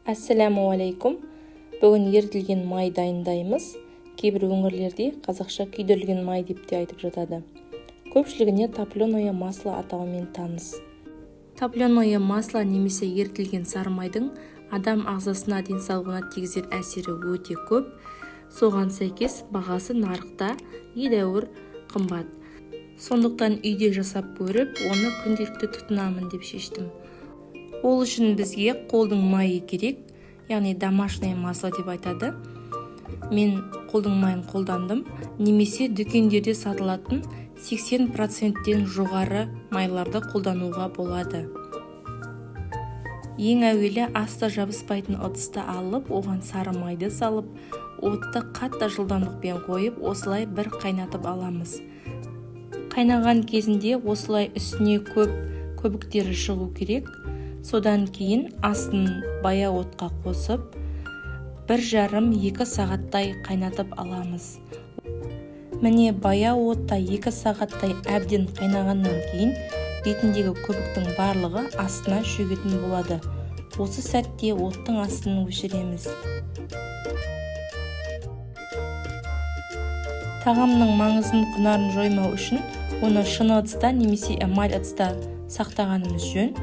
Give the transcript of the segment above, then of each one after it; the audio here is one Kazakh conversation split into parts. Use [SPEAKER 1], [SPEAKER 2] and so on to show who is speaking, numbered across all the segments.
[SPEAKER 1] Ассалямуалейкум. Бүгін ерітілген май дайындаймыз. Кейбір өңірлерде қазақша күйдірілген май деп те айтып жатады. Көпшілігіне топленое масло атауымен таныс. Топленое масло немесе ерітілген сары майдың адам ағзасына, денсаулығына тигізер әсері өте көп. Соған сәйкес бағасы нарықта едәуір қымбат. Сондықтан үйде жасап көріп, оны күнделікті тұтынамын деп шештім. Ол үшін бізге қолдың майы керек, яғни домашнее масло деп айтады. Мен қолдың майын қолдандым, немесе дүкендерде сатылатын 80%-тен жоғары майларды қолдануға болады. Ең әуелі асты жабыспайтын ыдысты алып, оған сары майды салып, отты қатты жылдамдықпен қойып, осылай бір қайнатып аламыз. Қайнаған кезінде осылай үстіне көп көбіктері шығу керек. Содан кейін астын баяу отқа қосып, 1,5-2 сағаттай қайнатып аламыз. Міне, баяу отта 2 сағаттай әбден қайнағаннан кейін бетіндегі көбіктің барлығы астына шөгетін болады. Осы сәтте оттың астын өшіреміз. Тағамның маңызын, құнарын жоймау үшін оны шыны ыдыста немесе эмаль ыдыста сақтағанымыз жөн.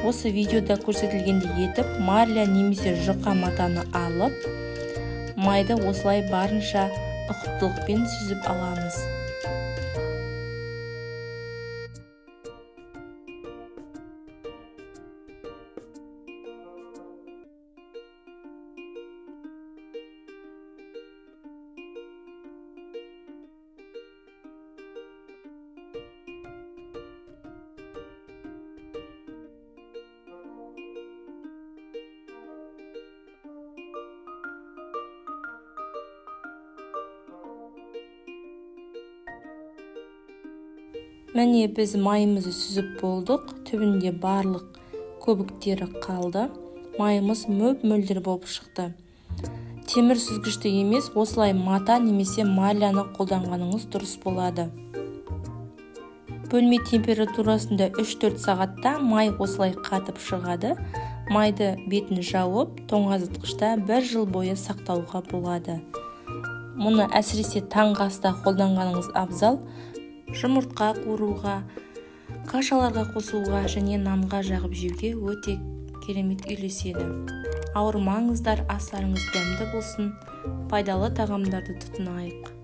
[SPEAKER 1] Осы видеода көрсетілгендей етіп марля немесе жұқа матаны алып, майды осылай барынша ұқыптылықпен сүзіп аламыз. Міне, біз майымызды сүзіп болдық. Түбінде барлық көбіктері қалды. Майымыз мөп-мөлдір болып шықты. Темір сүзгішті емес, осылай мата немесе марляны қолданғаныңыз дұрыс болады. Бөлме температурасында 3-4 сағатта май осылай қатып шығады. Майды бетін жауып, тоңазытқышта 1 жыл бойы сақтауға болады. Мұны әсіресе таңғы аста қолданғаныңыз абзал. Жұмыртқа қуыруға, кашаларға қосуға және нанға жағып жеуге өте керемет үйлеседі. Ауырмаңыздар, астарыңыз дәмді болсын, пайдалы тағамдарды тұтынайық.